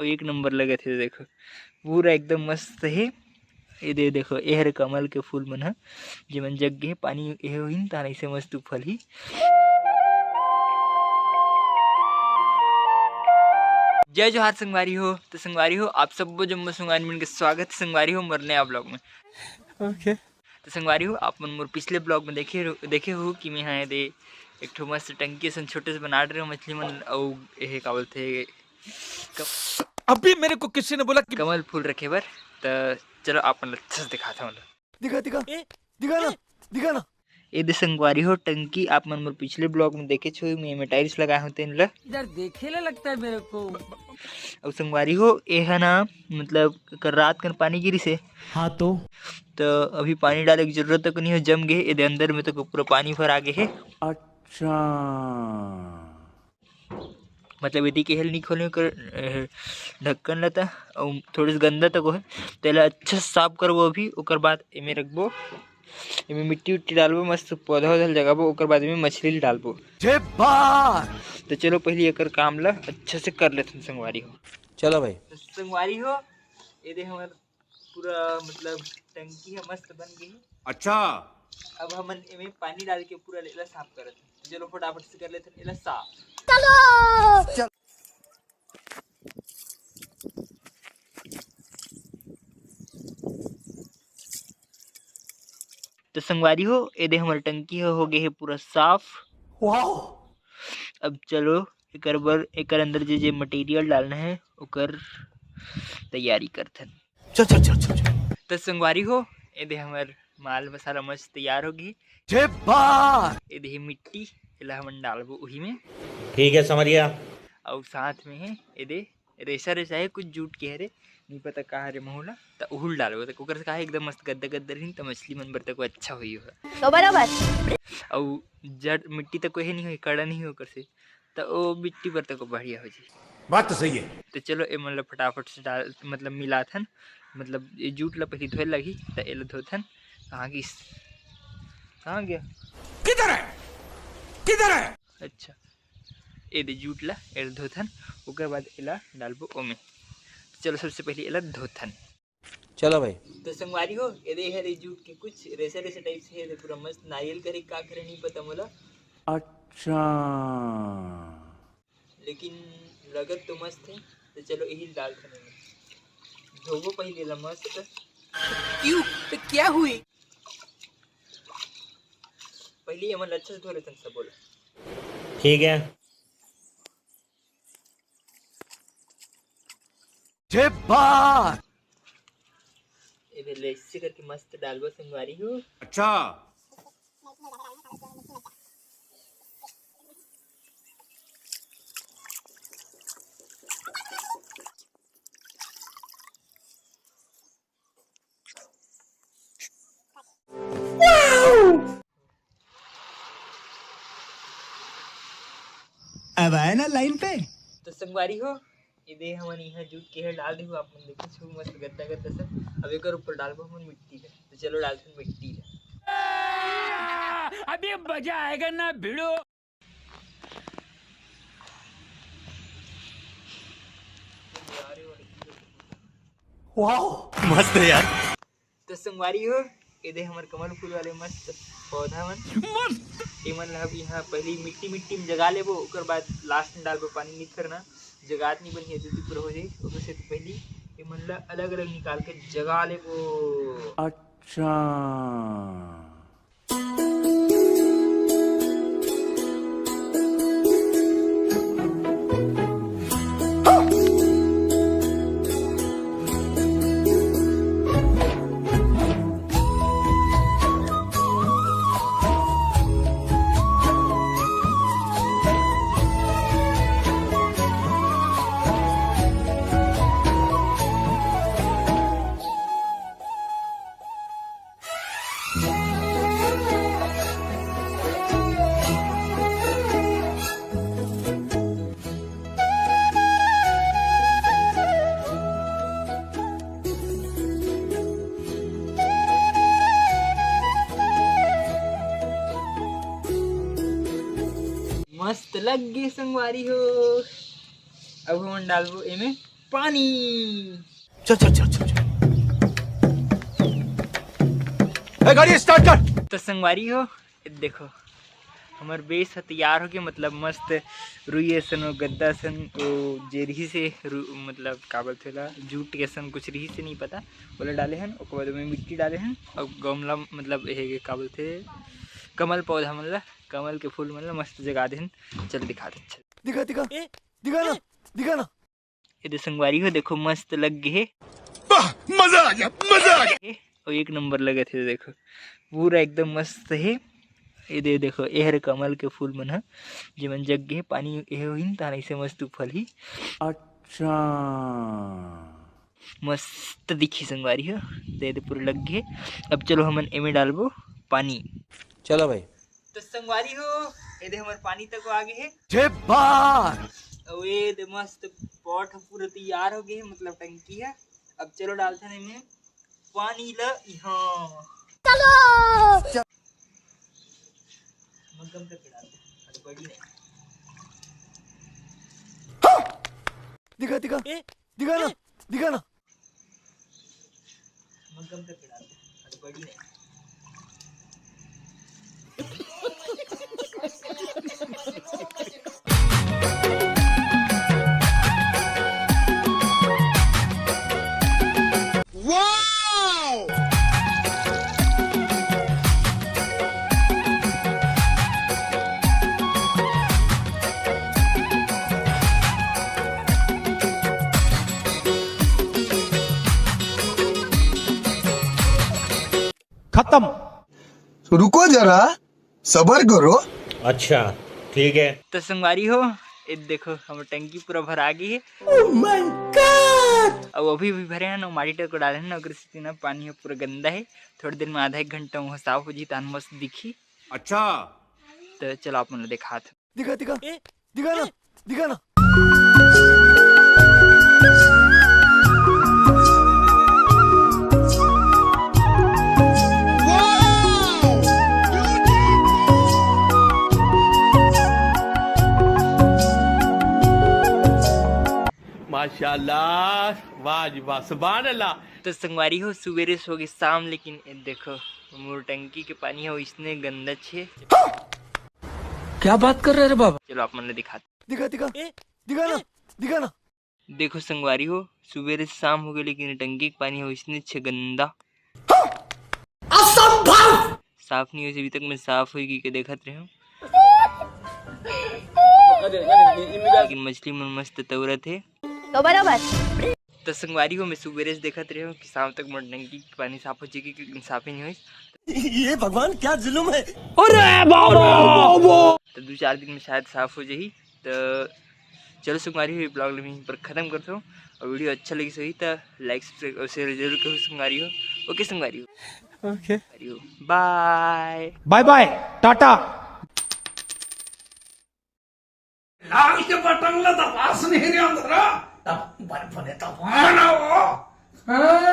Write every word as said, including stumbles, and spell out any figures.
अउ एक नंबर लगत हे, देखो, पूरा एकदम मस्त हे। ये दे, देखो, ये हरे कमल के फूल मन ह, जेमन जग गे हे, पानी एहे होही न, तहान अइसे मस्त फलही। जय जोहार संगवारी हो। तो संगवारी हो, आप सब्बो जम्मो संगवारी मन के स्वागत हे संगवारी हो मोर नया vlog में। OK। तो संगवारी हो, आप मन मोर पिछले vlog में देखे रहो, देखे हो कि मैं यहाँ दे एक ठो मस्त टंकी असन छोटे से बना रहे हो मछली मन, अउ एहे का बोलथे, क- अभी मेरे को किसी ने बोला कि कमल फूल रखे बर। तो चलो, आप मन ला अच्छा से दिखाता हूँ। दिखा, दिखा, ए, दिखा ना, ए। दिखा ना। ये दे संगवारी हो टंकी, आप मन मोर पिछले vlog में देखे छो, मैं एमे tiles लगाए हों तेन ला। इधर देखे ला लगता है मेरे को। अउ संगवारी हो, ये है ना, मतलब, कर रात कन पानी गिरिस हे। हाँ तो? तो अभी पानी डाले के जरूरत तक नहीं हो, जम गे हे। ये दे अंदर में तो पूरा पानी भरा गे हे। अच्छा। मतलब, यदि केहल नहीं खोले कर, अ, ढक्कन ल त, अउ थोड़े से गंदा तक हे, तेला अच्छा से साफ करबो अभी। ओकर बाद एमे रखबो, एमे मिट्टी उट्टी डालबो, मस्त पौधा उधा ल जगाबो, ओकर बाद एमे मछली ल डालबो। जे बात! तो चलो, पहले एकर काम ल अच्छा से कर लेथन संगवारी हो। चलो भाई। तो संगवारी हो, ये दे हमर पूरा, मतलब, टंकी ह मस्त बन गे हे। अच्छा। अब हमन एमे पानी डाल के पूरा एला साफ करत हन। चलो फटाफट से कर लेथन एला साफ। चलो। तो संगवारी हो, ए दे हमर टंकी ह हो गे हे पूरा साफ। वाओ। अब चलो एकर बर, एकर अंदर जे जे material डालना हे ओकर तैयारी करथन। चल, चल, चल, चल, चल। त संगवारी हो, ए दे हमर माल मसाला मस्त तैयार हो गे। जे बात! ए दे मिट्टी, एला हमन डालबो उही में। ठीक है, समझ गया। अउ साथ में हे ए दे रेसा रेसा हे, कुछ जूट के हरे, नहीं पता का हरे महू ला, त उहू ल डालबो। त ओकर से का हे, एकदम मस्त गद्दा गद्दा रही, त मछली मन बर तको अच्छा होही ओहा। तो बराबर। अउ जड़ मिट्टी तको हे नहीं होही, कड़ा नहीं होही ओकर से, त ओ मिट्टी बर तको बढ़िया हो जाही। बात तो सही है। त चलो, ए मन ल फटाफट से डाल, मतलब, मिलाथन, मतलब, ये जूट ल पहली धोए लगही, त एला धोथन। कहाँ गिस? कहाँ गया? किधर है? किधर है? अच्छा, ए दे जूट ल एला धोथन, ओकर बाद एला डालबो ओमे। चलो, सबसे पहले एला धोथन। चलो भाई। तो संगवारी हो, ए दे हरे जूट के कुछ रेसा रेसा type से हे, पूरा मस्त नारियल करे का करे नहीं पता मोला। अच्छा। लेकिन लगत तो मस्त हे, तो चलो यही डालथन एमे। धोबो पहले ला मस्त। क्यों? तो क्या हुई? पहले एमन ला अच्छा से धो लेथन सबो ला। ठीक है। जे बात! ए दे ले ऐसे करके मस्त डालबो संगवारी हो। अच्छा। अब आए ना line पे। तो संगवारी हो, ए दे हमन इहाँ जूट के हे डाल देहू, आप मन देखो छू मस्त गद्दा गद्दा से। अब एकर ऊपर डालबो हमन मिट्टी ला। तो चलो डालथन मिट्टी ला। अभी मजा आएगा ना भिड़ो। वाओ, मस्त है यार। तो संगवारी हो, ए दे हमर कमल फूल वाले मस्त पौधा मन। मस्त। एमन ला अब इहाँ पहली मिट्टी, मिट्टी में जगा लेबो, ओकर बाद last में डालबो पानी। नित करना, जगात नहीं बनी है, तो पूरा हो जाई। ओकर से तो पहली एमन ला अलग-अलग निकाल के जगा लेबो। अच्छा। मस्त लग गे संगवारी हो। अब हमन डालबो एमे पानी। चल, चल, चल, चल, चल। ए, गाड़ी start कर। तो संगवारी हो, ये देखो, हमर बेस ह तैयार होके, मतलब, मस्त रुई असन, वो गद्दा असन, वो जे रहिस हे, रु-, मतलब, का बोलथे ओला, जूट के असन कुछ रहिस हे, नहीं पता, ओला डाले हन। ओकर बाद ओमे मिट्टी डाले हन, अउ गमला, मतलब, ये का बोलथे, कमल पौधा मन ला, कमल के फूल मन ला मस्त जगा देहन। चल, दिखा दे, चल। दिखा, दिखा, ए, दिखा ना, ए। दिखा ना। ये दे संगवारी हो, देखो, मस्त लग गे हे। वाह, मजा आ गया, मजा आ गया। हे, अउ एक नंबर लगत हे, देखो, पूरा एकदम मस्त हे। ये दे देखो, ये हरे कमल के फूल मन ह, जेमन जग गे हे, पानी ये होही न, तहान ऐसे मस्त फलही। अच्छा। मस्त दिखी संगवारी हो, दे दे पूरा लग गे। अब चलो हमन एमे डालबो पानी। चलो भाई। तो संगवारी हो, ये दे हमर पानी तक आ गे हे। जे बात। अउ ये दे मस्त pot ह पूरा तैयार हो गे हे, मतलब टंकी ह। अब चलो डालथन एमे पानी ल इहाँ। चलो। मग्गम करके डाल दे, अरे बड़ी नहीं। दिखा, दिखा। ए? दिखा ना, ए? दिखा ना। मग्गम करके डाल दे, अरे बड़ी नहीं। खत्म। रुको जरा, सबर करो। अच्छा, ठीक है। तो संगवारी हो, ये देखो, हमर टंकी पूरा भरा गे हे। Oh my God! अउ अभी भी भरे हन, अउ माटी टको डाले हन, ओकर सेती ना पानी ह पूरा गंदा हे। थोड़ी देर में, आधा एक घंटा में साफ हो जी, तहान मस्त दिखी। अच्छा। तो चलो, आप मन ला दिखात। दिखा, दिखा। ए? दिखा ना, ए? दिखा ना। माशाल्लाह, वाह जी वाह, सुभान अल्लाह। तो संगवारी हो, सुबेरे से होगे शाम, लेकिन ये देखो, मोर टंकी के पानी ह इसने गंदा छे। क्या बात कर रहे रे बाबा? चलो, आप मन ला दिखात। दिखा, दिखा, ए? दिखा ना, ए? दिखा ना। देखो संगवारी हो, सुबेरे से शाम होगे, लेकिन टंकी के पानी ह इसने छे गंदा। असंभव! साफ नहीं होइस, अभी तक मैं साफ होई कहिके देखत रहेंव। लेकिन मछली मन मस्त तौरत हे। तो बराबर। तो संगवारी हो, मैं सुबेरे से देखत रहेंव कि शाम तक मोर टंकी के पानी साफ हो जाही, लेकिन साफ ही नहीं होइस। ये भगवान, क्या जुल्म है। अरे बाबा! तो दो चार दिन में शायद साफ हो जाही। तो चलो संगवारी हो, ये vlog ला यहीं पर खत्म करथों, अउ video अच्छा लगिस होही तो like, subscribe अउ share जरूर करो संगवारी हो। OK संगवारी हो। OK। संगवारी हो, bye। Bye bye, Tata. लाल के बटन ला दबास नहीं रे अंधरा, तब बर्फ ने दबाना हो। हाँ?